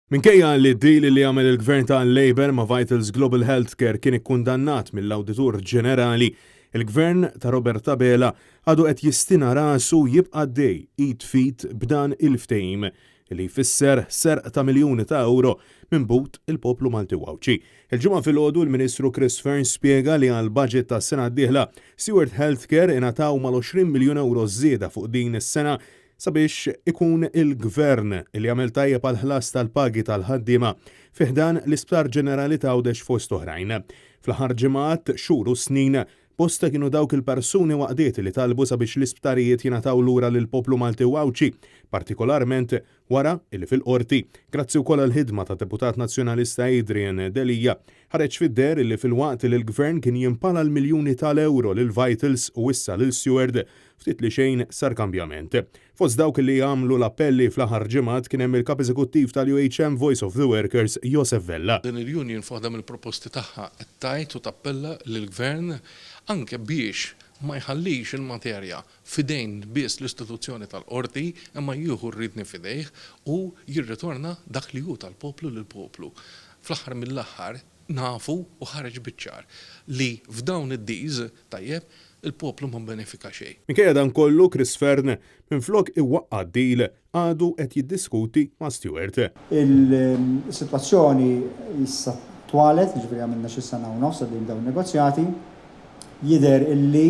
Minkejja li d-deal li għamel il-Gvern ta' Labour ma' Vitals Global Healthcare kien ikkundannat mill-Awditur Ġenerali, il-Gvern ta' Robert Abela għadu qed jistina rasu jibqa' għaddej id f'id b'dan il-ftehim li jfisser serq ta' miljuni ta' ewro minn but il-poplu Malti u Għawdxi. Il-Ġimgħa filgħodu l-Ministru Chris Fearne spjega li għall-budget tas-sena d-dieħla, Steward Healthcare ingħataw mal-20 miljun ewro żieda fuq din is-sena sabiex ikun il-Gvern li jagħmel tajjeb għall-ħlas tal-pagi tal-ħaddiema fi ħdan l-Isptar Ġenerali t'Għawdex fost oħrajn. Fl-aħħar ġimgħat, xhur u snin, bosta kienu dawk il-persuni u għaqdiet li talbu sabiex l-isptarijiet jingħataw lura lill-poplu Malti u Għawdxi, partikolarment wara li fil-Qorti, grazzi wkoll għall-ħidma tad-Deputat Nazzjonalista Adrian Delia, ħareġ fid-deher li filwaqt li l-Gvern kien jimpala l-miljuni tal-ewro lil Vitals u issa lil Steward, Ftit li xejn sar kambjament. Fost dawk li għamlu l-appelli fl-aħħar ġimgħat kien hemm il-Kap Eżekuttiv tal-UHM Voice of the Workers Josef Vella. Din il-union f'waħda mill-proposti tagħha qed tgħid u tappella lill-Gvern anke biex ma jħallix il-materja f'idejn biss l-istituzzjoni tal-Qorti imma jieħu r-riedni f'idejh u jirritorna dak li hu tal-poplu lill-poplu. Fl-aħħar mill-aħħar nafu u ħareġ biċ-ċar li f'dawn id-deals, tajjeb, il-poplu ma bbenefika xejn. Minkejja dan kollu, Chris Fearne, minflok iwaqqa' d-deal, għadu qed jiddiskuti ma' Stewart. Il-sitwazzjoni issa twalet, jiġifieri għamilna xi sena u nofs għaddejjin b'dawn in-negozjati. Jidher illi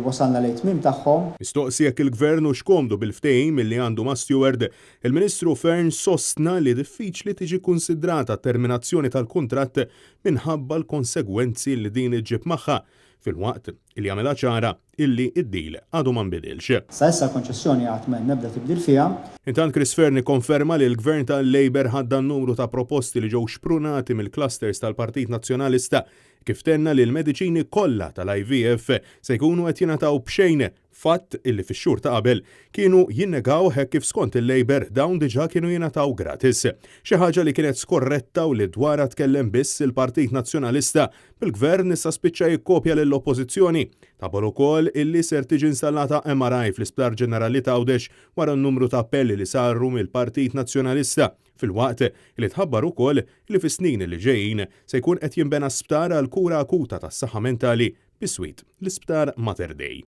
wasalna lejn it-tmiem tagħhom. Mistoqsi jekk il-Gvern hux komdu bil-ftehim li għandu ma' Steward, il-Ministru Fearne sostna li diffiċli tiġi kkunsidrata t-terminazzjoni tal-kuntratt minħabba l-konsegwenzi li din iġġib magħha, filwaqt li għamilha ċara illi d-deal għadu ma nbidilx. Sa issa l-konċessjoni għad ma hemm ebda tibdil fiha. Intant Chris Fearne ikkonferma li l-Gvern tal-Labour ħaddan numru ta' proposti li ġew xprunati mill-clusters tal-Partit Nazzjonalista kif tenna li l-mediċini kollha tal-IVF se jkunu qed jingħataw b'xejn Fatt illi fix-xhur ta' qabel kienu jinnegawh hekk kif skont il-Labour dawn diġà kienu jingħataw gratis. Xi ħaġa li kienet skorretta u li dwarha tkellem biss il-Partit Nazzjonalista, bil-Gvern issa spiċċa jikkopja lill-Oppożizzjoni. Tħabbar ukoll illi ser tiġi installata MRI fl-Isptar Ġenerali t'Għawdex wara n-numru ta' appelli li saru mill-Partit Nazzjonalista, filwaqt li tħabbar ukoll li fis-snin li ġejjin se jkun qed jinbena sptar għall-kura akuta tas-saħħa mentali biswit l-Isptar Mater Dei.